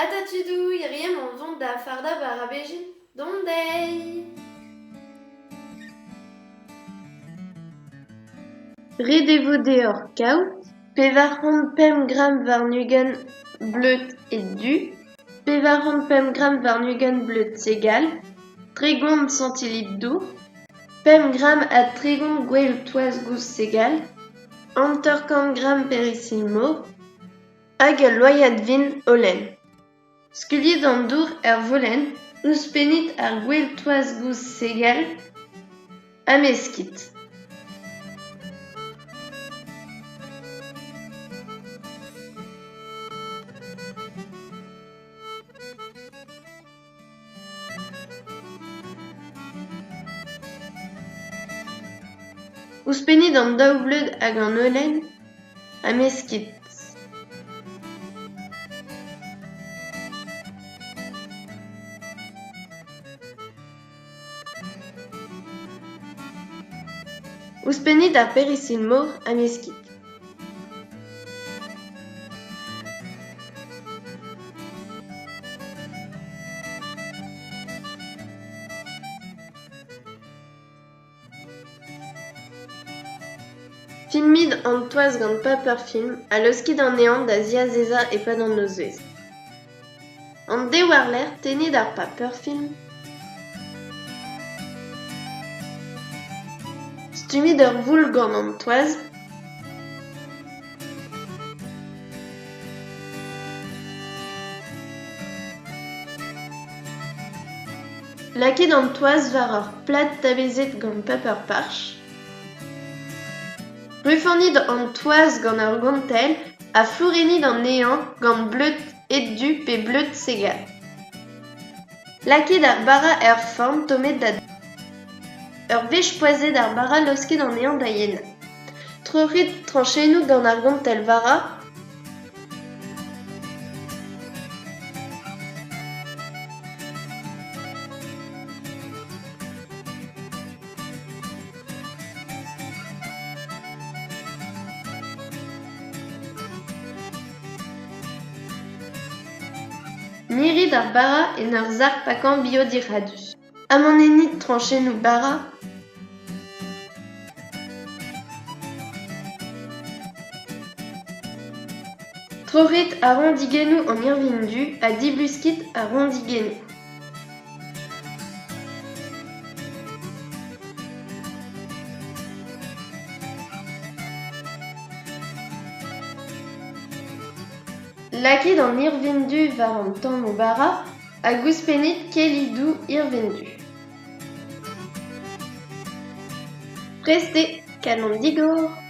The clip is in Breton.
Ata tudoù, hirie emañ vont da fardañ war ar bezhin. Dont dezhi! Ret e vo deoc'h kaout 405 gramm warn-ugent bleud ed-du, 405 gramm warn-ugent bleud segal, 30 santilitr dour, 5 gramm ha 30 gwell toaz gouz segal, 50 gramm perisilh-mor hag ul loaiad vin holen. Skuilhit an dour er volenn, ouzhpennit ar gwell-toaz gouz segal ha meskit. Ouzhpennit an daou vleud hag an holen ha meskit. Ouzhpennit ar perisilh-mor ha meskit. Filmit an toaz gant paper film ha laoskit anezhañ da ziazezañ e-pad an nozvezh. An deiz war-lerc'h tennit ar paper film. Stummit ur voul gant an toaz. Lakit an toaz war ur plad tabezet gant paper parch. Rufanit an toaz gant ur gontell ha flourennit anezhañ gant bleud ed-du pe bleud segal. Lakit ar bara er forn tommet da Ur wech poazhet ar bara laoskit anezhañ da yenañ. Troc'hit trañchennoù gant ar gontell vara. Mirit ar bara en ur sac'h-pakañ biodic'hadus. Amanennit trañchennoù bara. Troc'hit a-rondigennoù an irvin du ha dibluskit a-rondigennoù. Lakit an irvin du war an tammoù bara hag ouzhpennit kellidoù irvin du. Prest eo, kalon digor !